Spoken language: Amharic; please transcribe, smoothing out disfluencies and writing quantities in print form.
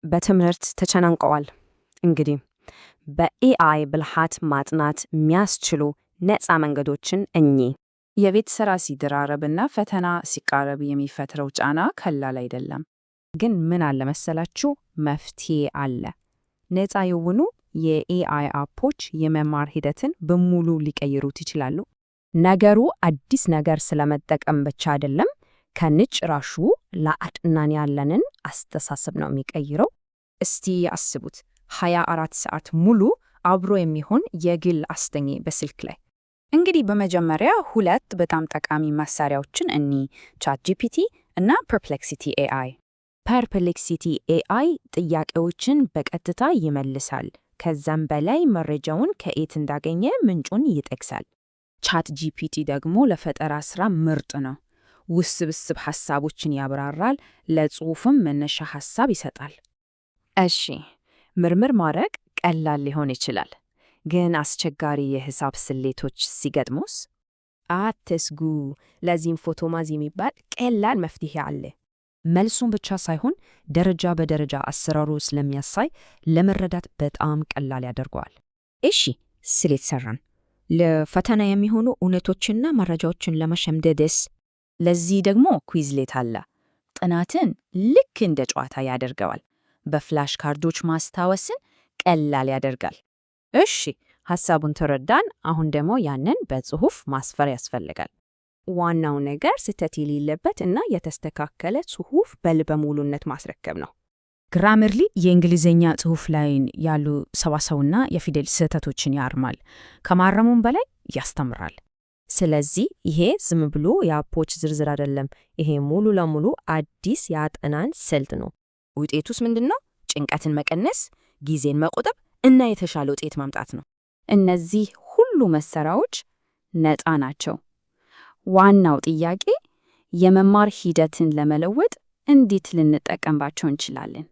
በትምህርት ተጨናንቀዋል። እንግዲህ በ AI ብልሃት ማጥናት የሚያስችሉ ነፃ መንገዶችን እኚህ። የቤት ሥራ ሲደራረብና ፈተና ሲቃረብ የሚፈጥረው ጫና ቀላል አይደለም። ግን ምን አለ መሰላችሁ? መፍትሄ አለ። ነፃ የሆኑ የ AI app ኦች የመማር ሂደትን በሙሉ ሊቀይሩት ይችላሉ። ነገሩ አዲስ ነገር ስለመጠቀም ብቻ አይደለም፣ ከነጭራሹ ለአጠናን ያለንን አስተሳሰብ ነው የሚቀይረው። እስቲ አስቡት፣ 24 ሰዓት ሙሉ አብሮ የሚሆን የግል አስጠኚ በስልክ ላይ። እንግዲህ በመጀመሪያ ሁለት በጣም ጠቃሚ መሳሪያዎችን እኒ ChatGPT እና Perplexity AI። Perplexity AI ጥያቄዎችን በቀጥታ ይመልሳል። ከዛም በላይ መረጃውን ከየት እንዳገኘ ምንጩን ይጠቅሳል። ChatGPT ደግሞ ለፈጠራ ስራ ምርጥ ነው። ውስብስብ ሐሳቦችን ያብራራል፣ ለጽሑፍም መነሻ ሐሳብ ይሰጣል። እሺ፣ ምርምር ማድረግ ቀላል ሊሆን ይችላል፣ ግን አስቸጋሪ የሂሳብ ስሌቶች ሲገጥሙስ? አትስጉ። ለዚህም Photomath የሚባል ቀላል መፍትሄ አለ። መልሱን ብቻ ሳይሆን ደረጃ በደረጃ አሰራሩ ስለሚያሳይ ለመረዳት በጣም ቀላል ያደርገዋል። እሺ፣ ስሌት ሰራን። ለፈተና የሚሆኑ እውነቶችና መረጃዎችን ለመሸምደድስ? ለዚህ ደግሞ Quizlet አለ። ጥናትን ልክ እንደ ጨዋታ ያደርገዋል። በ flash card ኦች ማስታወስን ቀላል ያደርጋል። እሺ፣ ሐሳቡን ተረዳን። አሁን ደግሞ ያንን በጽሑፍ ማስፈር ያስፈልጋል። ዋናው ነገር ስህተት የሌለበት እና የተስተካከለ ጽሑፍ በልበ ሙሉነት ማስረከብ ነው። Grammarly የእንግሊዝኛ ጽሑፍ ላይ ያሉ ሰዋሰውና የፊደል ስህተቶችን ያርማል። ከማረሙም በላይ ያስተምራል። ስለዚህ ይሄ ዝም ብሎ የ app ኦች ዝርዝር አይደለም። ይሄ ሙሉ ለሙሉ አዲስ የአጠናን ስልት ነው። ውጤቱስ ምንድን ነው? ጭንቀትን መቀነስ፣ ጊዜን መቆጠብ እና የተሻለ ውጤት ማምጣት ነው። እነዚህ ሁሉ መሳሪያዎች ነፃ ናቸው። ዋናው ጥያቄ የመማር ሂደትን ለመለወጥ እንዴት ልንጠቀምባቸው እንችላለን?